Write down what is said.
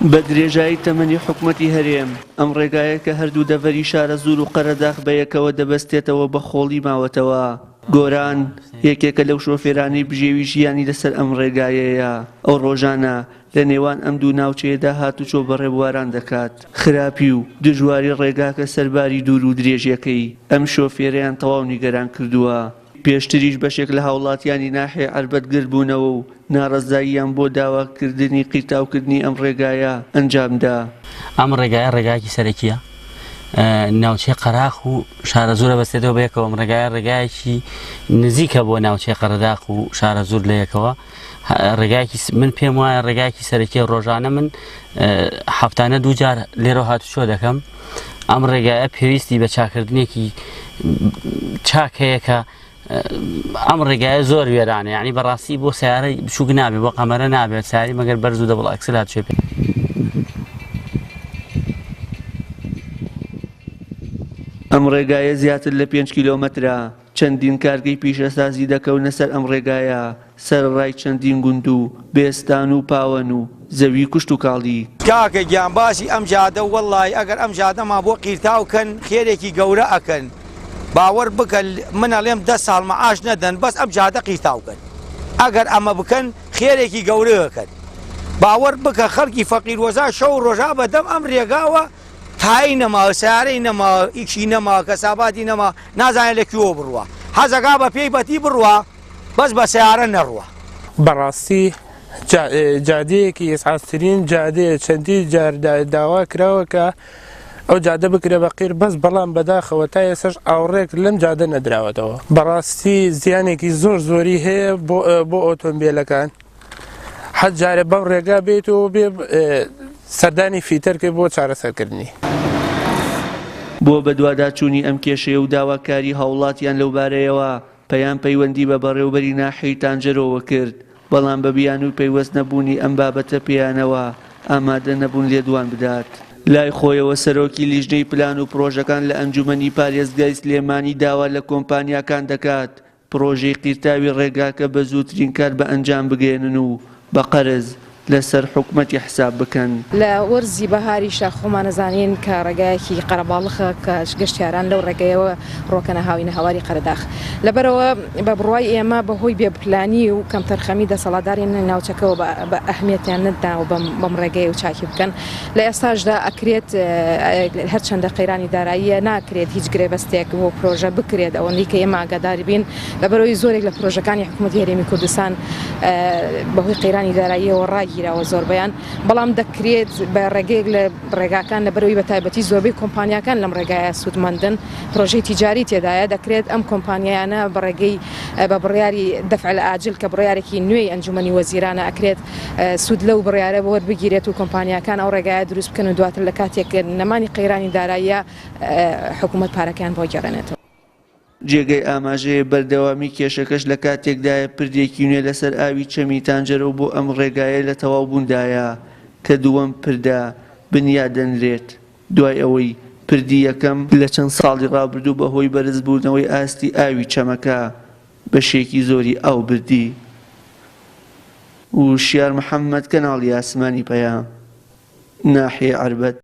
بە درێژایی تەمەنی حکومەتی هەرێم، ئەم ڕێگایە کە هەردوو دەڤەری شارەزوور و قەرەداخ بەیەکەوە دەبەستێتەوە بە خۆڵی ماوەتەوە. گۆران، یەکێکە لەو شۆفێرانەی بژێوی ژیانی لەسەر ئەم ڕێگایەیە، ئەو ڕۆژانە لە نێوان ئەم دوو ناوچەیەدا هاتوچۆ بە ڕێبواران دەکات. خراپی و دژواری ڕێگاکە سەرباری دوور و درێژیەکەی، ئەم شۆفێرەیان تەواو نیگەران کردووە. پێشتریش بەشێک لە هاوڵاتیانی ناحیەی عەربەت گردبوونەوە و ناڕەزاییان بۆ داواکردنی قیرتاوکردنی ئەم ڕێگایە ئەنجامدا. ئەم ڕێگایە ڕێگایەکی سەرەکییە، ناوچەی قەراخ و شارەزوورە بەستێتەوە بەیەکەوە، ئەم ڕێگایە ڕێگایەکی نزیکە بۆ ناوچەی قەرەداخ و شارەزوور لە یەکەوە، ڕێگایەکی من پێم وایە ڕێگایەکی سەرەکیە، ڕۆژانە من هەفتانە دووجار لێرەوە هاتوچۆ دەکەم، ئەم ڕێگایە پێویستی بە چاکردنێکی چاک هەیە کە ئەم ڕێگایە زۆر وێرانە یعنی بەڕاستی بۆ سیارەی بچووک نابێت بۆ قەمەرە نابێت ساری مەگەر بەرز و double axle هاتوچۆ پێ. ئەم ڕێگایە زیاتر لە پێنج کیلۆمەترە، چەندین کارگەی پیشەسازی دەکەونە سەر ئەم ڕێگایە، سەرەڕای چەندین گوند و بێستان و پاوەن و زەوی کشتوکاڵی. کاکە گیان باسی ئەم جادە وەڵاهی ئەگەر ئەم جادەمان بۆ قیرتاو کەن خێرێکی گەورە ئەکەن باوەر بکە من ئەڵێم دە ساڵ مەعاش نەدەن بەس ئەم جادە قیرتاو کەن ئەگەر ئەمە بکەن خێرێکی گەورە ئەکەن باوەر بکە خەڵکی فەقیر وەزا شەو ڕۆژا بەدەم ئەم رێگاوە تای نەماوە سیارەی نەماوە ئیشی نەماوە کەساباتی نەما نازانێت لە کوێوە بڕوا حەزەکا بە پێی بەتی بڕوا بەس بە سەیارە نەڕوا. بەڕاستی جادەیەکی ئیزعاجترین جادەیە چەندین جار داوا کراوە کە ئەو جادە بکرێ بە قیر بەس بەڵام بەداخەوە تا ئێسش ئاوڕێک لەم جادە نەدراوەتەوە بەڕاستی زیانێکی زۆر زۆری هەیە بۆ ئۆتۆمبیلەکان حەز جارێ بەم ڕێگا بێت و بێ سەردانی فیتەرکە بۆ چارەسەرکردنی. بۆ بەدواداچوونی ئەم کێشەیە و داواکاری هاوڵاتیان لەوبارەیەوە، پەیام پەیوەندی بە بەڕێوبەری ناحیەی تانجەرۆوە کرد، بەڵام بە بیانووی پەیوەست نەبوونی ئەم بابەتە پێیانەوە ئامادە نەبوون لێدوان بدات. لای خۆیەوە سەرۆکی لیژنەی پلان و پڕۆژەکان لە ئەنجومەنی پارێزگای سلێمانی داوا لە کۆمپانیاکان دەکات پڕۆژەی قیرتاوی ڕێگاکە بە زووترین کات بە ئەنجام بگەیەنن و بە قەرز لەسەر حکومەتی حساب بکەن. لە وەرزی بەهاریشا خۆمان ئەزانین کە ڕێگایەکی قەرەباڵخە کە گەشتیاران لەو ڕێگەیەوە ڕۆکەنە هاوینە هەواری قەرەداخ. لەبەرئەوە بە بڕوای ئێمە بە هۆی بێ پلانی و کەمتەرخەمی دەسەڵاتدارانی ناوچەکەوە بە ئەهمیەتیان نەداوە بەم ڕێگەیە و چاکی بکەن. لە ئێستاشدا ئەکرێت هەرچەندە قەیرانی داراییە ناکرێت هیچ گرێبەستێک بۆ پرۆژە بکرێت ئەوەندەی کە ئێمە ئاگادار بین لەبەرئەوەی زۆرێک لە پرۆژەکانی حکوومەتی هەرێمی کوردستان بەهۆی قەیرانی داراییەوە ڕاگیراوە زۆربەیان بەڵام دەکرێت بە ڕێگەیەک لە ڕێگاکان لەبەرئەوەی بە تایبەتی زۆربەی کۆمپانیاکان لەم ڕێگایە سوودمەندن پرۆژەی تیجاری تێدایە دەکرێت ئەم کۆمپانیایانە بە ڕێگەی بە بڕیاری دەفع الآجل کە بڕیارێکی نوێی ئەنجومەنی وەزیرانە ئەکرێت سوود لەو بڕیارە وەربگیرێت و کۆمپانیاکان ئەو ڕێگایە دروست بکەن و دواتر لە کاتێک نەمانی قەیرانی داراییە حکوومەت پارەکەیان بۆ گەڕێنێتەوە. جێگەی ئاماژەیە بەردەوامی کێشەکەش لە کاتێکدایە پردێکی نوێ لەسەر ئاوی چەمی تانجەرۆ بۆ ئەم ڕێگایە لە تەواوبووندایە کە دووەم پردە بنیات دەنرێت دوای ئەوەی پردی یەکەم لە چەند ساڵی ڕابردوو بەهۆی بەرزبوونەوەی ئاستی ئاوی چەمەکە بەشێکی زۆری ئاو بردی. وشیار محەمەد کەناڵی ئاسمانی پەیام، ناحیەی عەربەت.